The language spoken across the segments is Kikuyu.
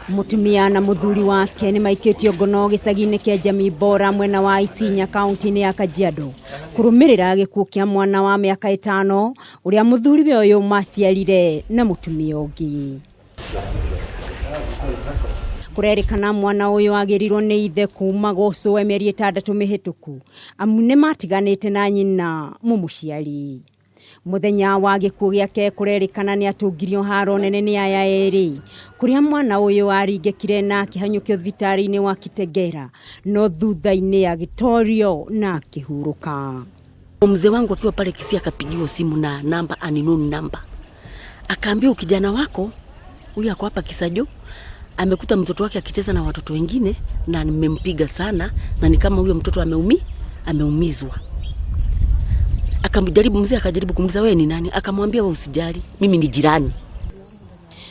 Mũtumia na mũthuri wake nĩ maikĩtio ngono gĩcagi-inĩ kĩa Jamii Bora mwena wa Isinya kaunti-inĩ ya Kajiado kũrũmĩrĩra gĩkuũ kĩa mwana wa mĩaka 5 ũrĩa mũthuriwe ũyũ maciarire na mũtumia ũngĩ. Kũrerĩkana mwana ũyũ agĩrirwo nĩ ithe kuma gũcũe mĩeri 6 mĩhĩtũku amu nĩ matiganĩte na nyina mũmũciari. Mũthenya wa gĩkuũ gĩake kũrerĩkana nĩ atũngirio haro nene nĩ aya erĩ kũrĩa mwana ũyũ aringĩkire na akĩhanyũkio thibitarĩ-inĩ wa Kitengela no thutha-inĩ agĩtorio na akĩhurũka. Mzee wangu akiwa pale Kisii akapigiwa simu na namba unknown number, akaambiwa kijana wako huyu ako hapa Kisajo, amekuta mtoto wake akicheza na watoto wengine na nimempiga sana na ni kama huyo mtoto ameumizwa. Akamjaribu mzee akajaribu kumuuliza wewe ni nani? Akamwambia wewe usijali, mimi ni jirani.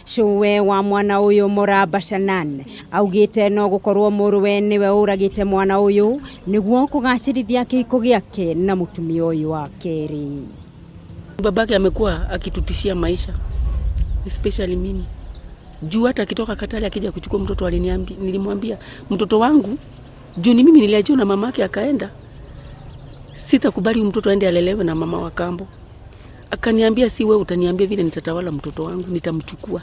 Cũwe wa mwana ũyũ Moraba Shanan augĩte no gũkorwo mũrũwe nĩwe ũragĩte mwana ũyũ nĩguo kũgacĩrithia kĩhiko gĩake na mũtumia ũyũ wa kerĩ. Babake amekuwa akitutishia maisha, especially mimi. Juu hata akitoka Katari akija kuchukua mtoto aliniambia, nilimwambia mtoto wangu juu ni mimi niliachiwa na mamake akaenda, sitakubali mtoto aende alelewe na mama wa kambo. Akaniambia si wewe utaniambia vile nitatawala mtoto wangu, nitamchukua.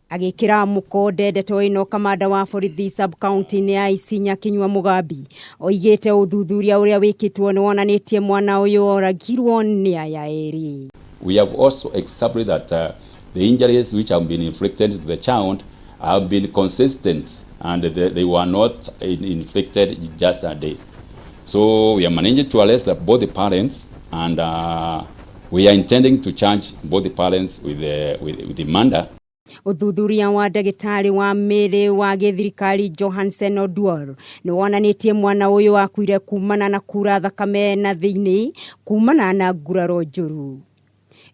Agĩkĩra mũkonde ndeto ĩno kamanda wa borithi sub county-inĩ ya Isinya Kinyua Mugambi oigĩte ũthuthuria ũrĩa wĩkĩtwo nĩ wonanĩtie mwana ũyũ oragirwo nĩ aya erĩ. We have also established that the injuries which have been inflicted to the child have been consistent and they were not inflicted just a day. So we are managing to arrest both the parents and we are intending to charge both the parents with the murder. Ũthuthuria wa ndagĩtarĩ wa mĩĩrĩ wa gĩthirikari Johansen Oduor nĩ wonanĩtie mwana ũyũ akuire kumana na kura thakame na thĩinĩ kumana na nguraro njũru.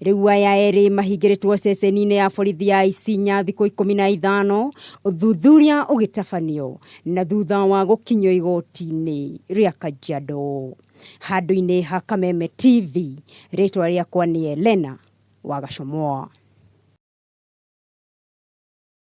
Rĩu aya erĩ mahingĩrĩtwo ceceni-inĩ ya borithi ya Isinya thikũ 15 ũthuthuria ũgĩtabanio na thutha wa gũkinyio igoti-inĩ rĩa Kajiado. Handũ-inĩ ha Kameme TV, rĩtwa rĩakwa nĩ Elena Wagacomoa.